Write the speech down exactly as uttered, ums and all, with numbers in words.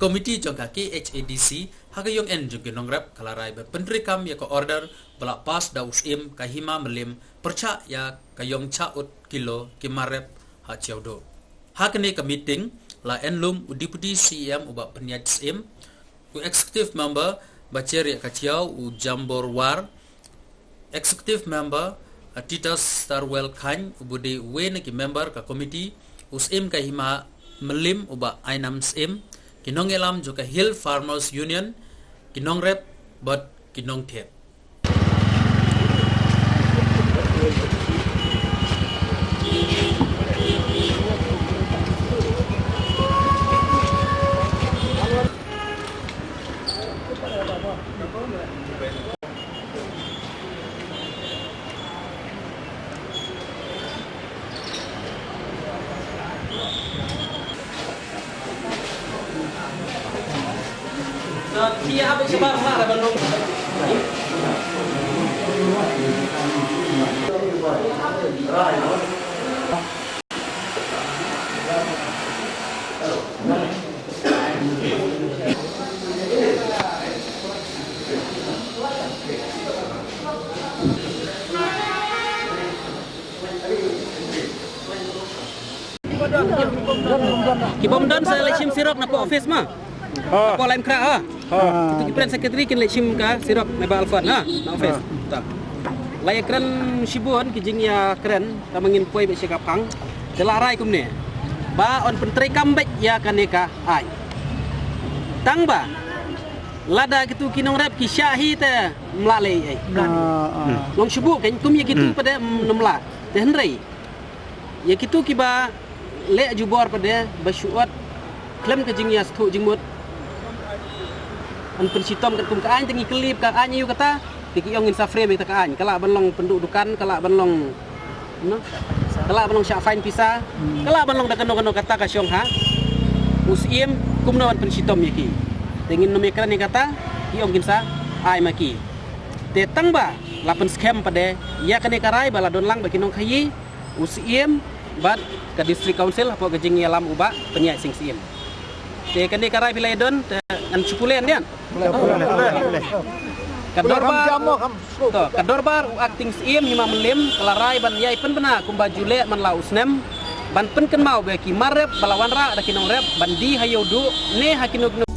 Komiti jong ka K H A D C ha ka jingïeng jong ki nongrep ka la rai ban pyntreikam ïa ka order ba la pass da u Syiem ka Hima Mylliem pyrshah ïa ka jingshah ut kilo ki mar rep ha Siewduh. Ha kane ka meeting la ïeng lum u Deputy C E M u Bah Pynïaid Syiem, u Executive Member Bah Cheriah Kachiaw, u Jambor War, Executive Member, uh, Titus Starwell Chyne, uba dei uwei na ki member ka komiti, u Syiem ka Hima Mylliem u Bah Ainam Syiem, ki nongïalam jong ka Hill Farmers Union, ki nongrep bad ki nongthied. Ki bym don sa leit shim xerox na post office ma. Ha. Hapoh Laitumkhrah ha. Ha. Itu ki pren secretary kin leit shim ka xerox na ba alfan ha. Na office. Ha. Ta. La ïakren shibun ki jingïakren, tang ba ngin poi beit sha ka phang. Te la rai kumne. Ba yn pyntreikam beit ïa kane ka aiñ. Tang ba lada kitu ki nongrep ki shah hi te ym lah leh ei. Ah, ah. Long shu buh kein kum ïa kitu pat de, mm, ym lah. Te hynrei ïa kitu kiba leh jubor pat de ba shu ot khlem ka jingïasngewthuh jingmut. Yn pynshitom katkum ka aiñ, te ngi kylli ba ka aiñ aïu kata, te ki ong ngin sa frame ïa kata ka aiñ. Ka lah ban long pynduh dukan, ka lah ban long, no? Ka lah ban long shah fine pisa, hmm, ka lah ban long da kano kano kata ka shong ha u Syiem, kumno ban pynshitom ïa ki. Te ngin nym ïakren ïa kata, ki ong kin sa ai ma ki. Te tang ba la pynskhem pat de ïa kane ka rai ba la don lang bad ki nongkhaïi, u Syiem bad ka District Council hapoh ka jingïalam u Bah Pynïaid Sing Syiem. Te kane ka rai phi la ïa don, te ngan shu pule ïa. Ka dorbar, to, ka dorbar u Acting Syiem Hima Mylliem ka la rai ban ïai pynbna kumba ju leh man la u snem, ban pynkynmaw ba ki mar rep ba la wanrah da ki nongrep ban die ha Ïewduh ne ha kino kino